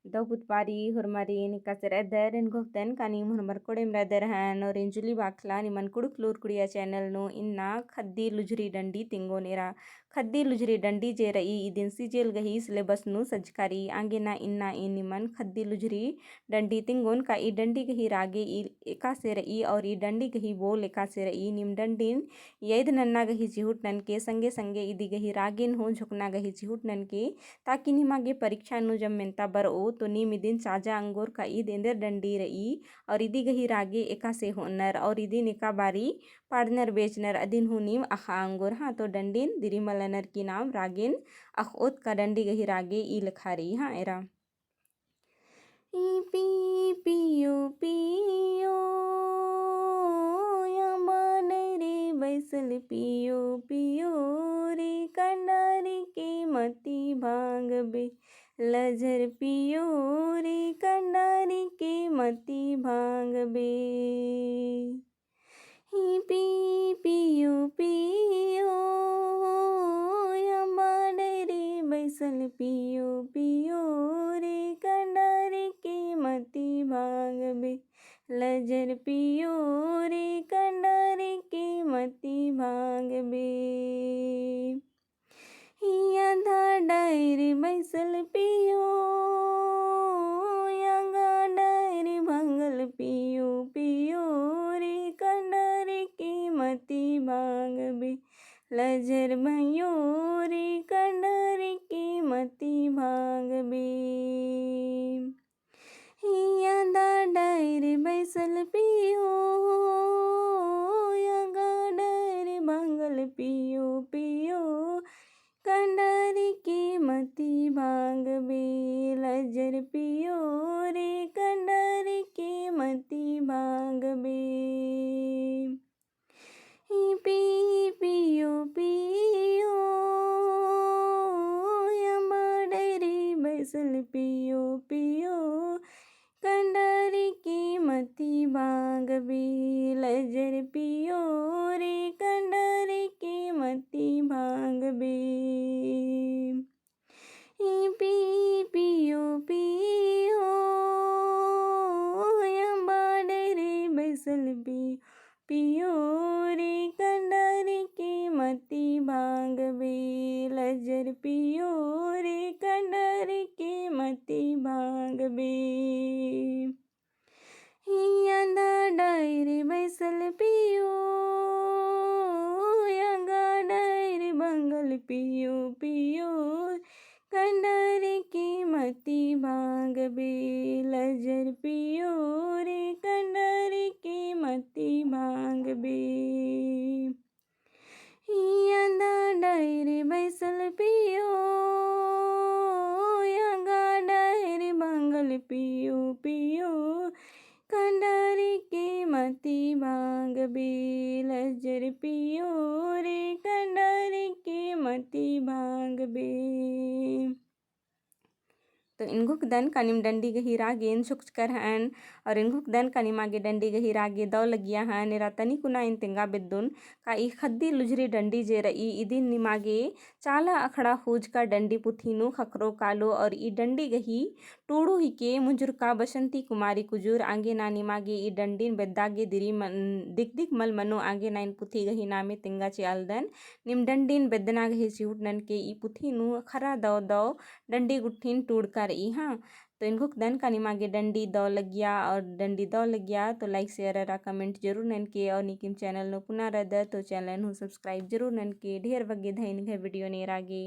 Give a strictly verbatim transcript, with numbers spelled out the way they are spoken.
दव पुतबारी होरमारिन एकासे रअदर। एन घोखदन का नीम होरमर कोड़ेम रअदर हन और एन जुली बाखला निमन कुँड़ुख़ लूर कुड़िया channel नू इन्ना ख़द्दी लुझरी डंडी तिंगोन एरा। ख़द्दी लुझरी डंडी जे रई इदिन सिजेल गही syllabus नू सज्जका रई। आंगे ना इन्ना एन निमन ख़द्दी लुझरी डंडी तिंगोन का ई डंडी गही रागे ई एकासे रई और ई डंडी गही बोल एकासे रई। नीम डंडिन याद नन्ना गही चिहुट ननके संगे संगे इदी गही रागेन हूँ झोकना गही चिहुट ननके ताकि निमा गे परीक्षा नू जब मेन्ता बरओ तो नीम इदिन चाजा अंगोर का ईद एन्देर डंडी रई और इदी गही रागे एकासे होअनर और इदिन एका बारी पाड़नर बेचनर अदिन हूँ नीम अख़आ अंगोर। हाँ तो डंडिन दिरी मलनर की नाम रागेन अख़ओत का डंडी गही रागे ई लेखा रई। हाँ एरा। ई पी पियो पियो या मानरे बैसल पियो पियो रे कंडारी के मती भांगबे। लजर पियो रे कंडारी के मती भांगबे। ही पी पियो पियो या माडरे बैसल पियो पियो रे कंडारी के मती भांगबे। लजर पियो रे कंडारी के मती भांगबे। हिया धा डायर बैसल पियो या गा डायर भांगल पियो पियो रे कंडारी के मती भांगबे। लजर भयो रे कंडारी के मती भांगबे। हिया दा डायर बैसल पियो या गा डायर भांगल पियो पियो। कंडारी के मती भांगबे। लजर पियो रे कंडारी के मती भांगबे। ही पी पियो पियो या माडरे बैसल पियो पियो। कंडारी के मती भांगबे। लजर पियो रे कंडारी के मती भांगबे। ई पी पियो पियो या बाडरे बैसल पियो पियो रे कंडारी के मती भांगबे। लजर पियो रे कंडारी के मती भांगबे। हिया दा डायर बैसल पियो या गा डायर भांगल पियो पियो। कंडारी के मती भांगबे। लजर पियो रे कंडारी के मती भांगबे। हिया दा डायर बैसल पियो या गा डायर भांगल पियो पियो। कंडारी के मती भांगबे। लजर पियो रे कंडारी के मती भांगबे। तो एन घोखदन का नीम डंडी गही रागेन झोकचकर हन और एन घोखदन का निमा गे डंडी गही रागे दव लगिया हन। एरा तनी कुना एन तेंगा बेद्दोन का ई ख़द्दी लुझरी डंडी जे रई इदिन निमा गे चाला अखड़ा हुज का डंडी पुथी नू ख़क्खरो कालो और ई डंडी गही टूड़ू हिके मुंजुरका बसंती कुमारी कुजूर। आंगे ना निमा गे ई डंडिन बेद्दा गे दिरी मन, दिक दिक मल मनो। आंगे ना एन पुथी गही नामे तेंगा चिआलदन। नीम डंडिन बेद्दना गही चिहुट ननके ई पुथी नू ख़र्रा दव दव डंडी गुट्ठिन टूड़का रई। हाँ तो एन घोखदन का निमा गे डंडी दव लगिया और डंडी दव लगिया तो like share अरा comment जरूर ननके और नीकिम channel नू पुना रअदर तो channel हूँ subscribe जरूर ननके। ढेर बग्गे धइन गही video नेरा गे।